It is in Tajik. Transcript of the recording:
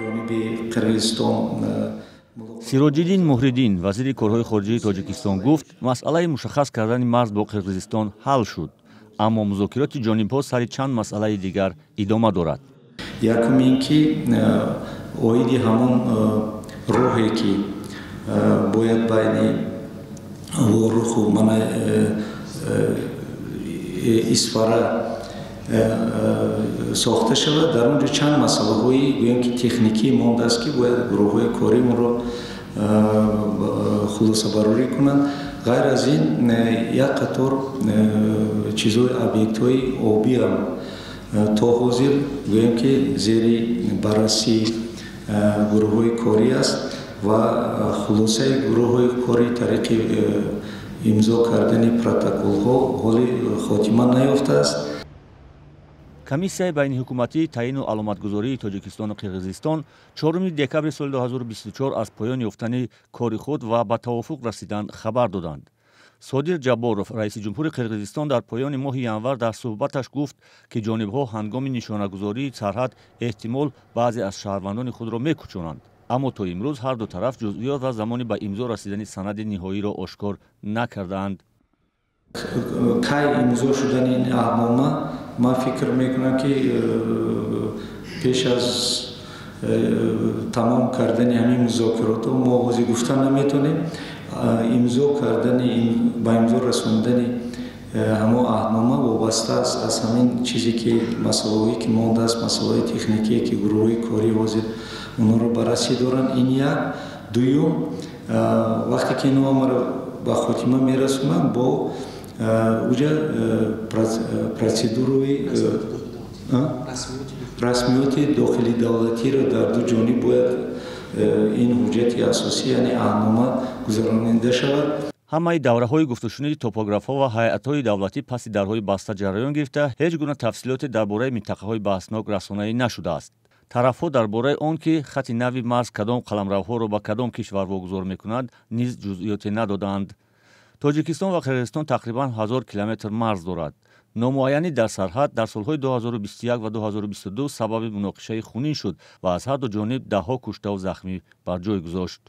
Ҷониби Қирғизистон. Сироҷиддин Муҳриддин, вазири корҳои хориҷии Тоҷикистон, гуфт, масъалаи мушаххас кардани марз бо Қирғизистон ҳал шуд, аммо музокироти ҷонибҳо сари чанд масъалаи дигар идома дорад. Якум ин ки оиди ҳамон роҳе, ки бояд байни Воруху мана Исфара сохта шавад, дар он ҷо чанд масъалаҳои, гӯем ки, техникӣ мондааст, ки бояд гурӯҳҳои корӣ онро хулосабарорӣ кунанд. Ғайр аз ин, як қатор чизҳои, объектҳои обиам то ҳозир, гӯем ки, зери баррасии гурӯҳҳои корӣ аст ва хулосаи гурӯҳҳои корӣ тариқи имзо кардани протоколҳо ҳоли хотима наёфтааст. Комиссияи байниҳукуматии таъину аломатгузории Тоҷикистону Қирғизистон 4 декабри соли 2024 аз поён ёфтани кори худ ва ба тавофуқ расидан хабар доданд. Содир Ҷабборов, раиси ҷумҳури Қирғизистон, дар поёни моҳи январ дар суҳбаташ гуфт, ки ҷонибҳо ҳангоми нишонагузории сарҳад эҳтимол баъзе аз шаҳрвандони худро мекӯчонанд, аммо то имрӯз ҳар ду тараф ҷузъиёт ва замони ба имзо расидани санади ниҳоиро ошкор накардаанд. Кай имзо шудани ин аҳднома, ман фикр мекунам, ки пеш аз тамом кардани ҳамин музокиротҳо мо ҳозир гуфта наметавонем. Имзо кардани, ба имзо расондани ҳамон аҳднома вобаста аст аз ҳамин чизе ки, масъалаҳое ки мондааст, масъалаҳои техникие, ки гурӯҳҳои корӣ ҳозир онҳоро баррасӣ доранд. Ин як. Дуюм, вақте ки инҳо ҳамаро ба хотима мерасонанд, бо уҷа процедураи расмиёти дохили давлатиро дар ду ҷониб бояд ин ҳуҷҷати асосӣ, яъне аҳднома, гузаронида шавад. Ҳамаи давраҳои гуфтушуниди топографҳо ва ҳайатҳои давлатӣ паси дарҳои баста ҷараён гирифта, ҳеҷ гуна тафсилоте дар бораи минтақаҳои баҳснок расонаӣ нашудааст. Тарафҳо дар бораи он ки хати нави марз кадом қаламравҳоро ба кадом кишвар вогузор мекунад, низ ҷузъиёте надодаанд. Тоҷикистон ва Қирғизистон тақрибан 1000 километр марз дорад. Номуайянӣ дар сарҳад дар солҳои 2021 ва 2022 сабаби муноқишаи хунин шуд ва аз ҳарду ҷониб даҳҳо куштаву захмӣ бар ҷой гузошт.